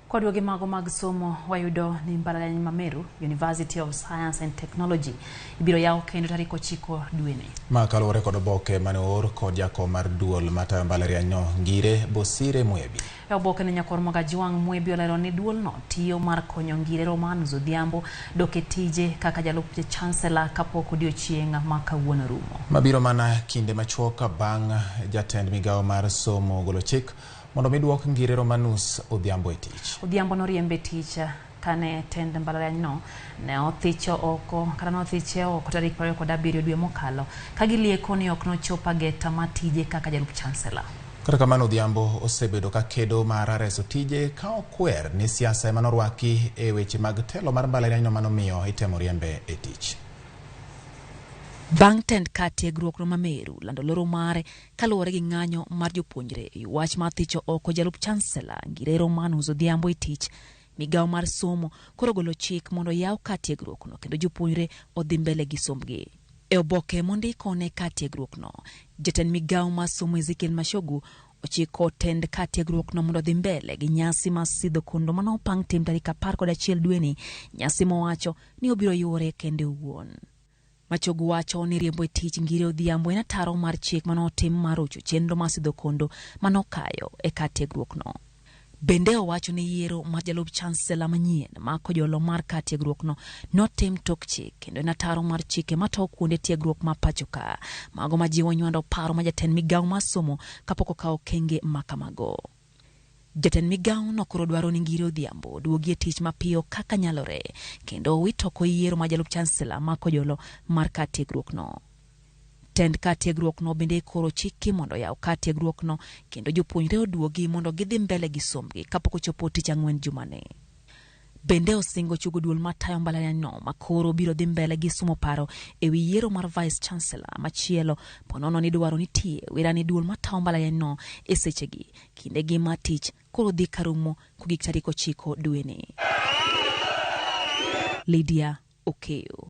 Kwaduogi mago mag somo, wayudo ni mbalariany ma Meru, University of Science and Technology, ibiro yaw kendo tarik 9 dweni. Ma kaluwore kod oboke mane oor kod jakom mar duol matayo mbalariany no, Ngire Bosire Mwebi. E oboke ne Nyakwar Mogajwang' Mwebi olero ni duolno tiyo mar konyo Ngire Romanus Odhiambo dok e tije kaka jalup chancellor kapok odiochieng' ma kawuono rumo. Mabiro mana kinde machuok bang' jatend migawo mar somo golo chik mondo mi duok Ngire Romanus Odhiambo e tich. Odhiambo noriembe tich kane tend mbalariany no ne othicho oko kata nothiche oko tarik 27 dwe mokalo ka gilieko ni ok nochop ageta mar tije kaka jalup chancellor. Kata kamano, Odhiambo osebedo ka kedo mar reso tije ka okwer ni siasa ema norwaki e weche mag telo mar mbalariany no manomiyo itemo riembe e tich. Bang' tend kar tiegruok no ma Meru lando loro mare kaluwore gi ng'anyo mar jopuonjre e wach mar thicho oko jalup chancellor Ngire Romanus Odhiambo e tich, migawo mar somo koro golo chik mondo yaw kar tiegruok no kendo jopuonjre odhi mbele gi sombgi. E oboke mondiko ne kar tiegruok no, jatend migawo mar somo Ezekiel Machogu ochiko tend kar tiegruok no mondo odhi mbele gi nyasi mar sidho kondo manopang tim tarik 11 dweni, nyasi mowacho ni obiro yuore kende owuon. Machogu wacho ni riembo e tich Ngire Odhiambo en ataro mar chik manotim mar rocho chenro mar sidho kondo manokayo e kar tiegruok no. Bende owacho ni yiero mar jalup chancellor manyien ma kojolo mar kar tiegruok no notim tok chik kendo en ataro mar chike matayo kuonde tiegruok ma pacho ka, mago majiwo nywando paro ma jatend migawo mar somo kapok okawo okenge ma kamago. Jatend migawo no koro dwaro ni Ngire Odhiambo oduogi e tich mapiyo kaka nyalore kendo owit oko yiero mar jalup chancellor ma kojolo mar kar tiegruok no. Tend kar tiegruok no bende koro chiki mondo oyaw kar tiegruok no kendo jopuonjre oduogi mondo gidhi mbele gi sombgi kapok ochopo tich ang'wen jumani. Bende osingo chugo duol matayo mbalariany no makoro biro dhi mbele gi sumo paro ewi yiero mar vice chancellor machielo ponono ni dwaro nitie wira ni duol matayo mbalariany no e sechegi kinde gi mar tich koro dhi karumo kogik tarik 9 dweni. Lydia Okeyo.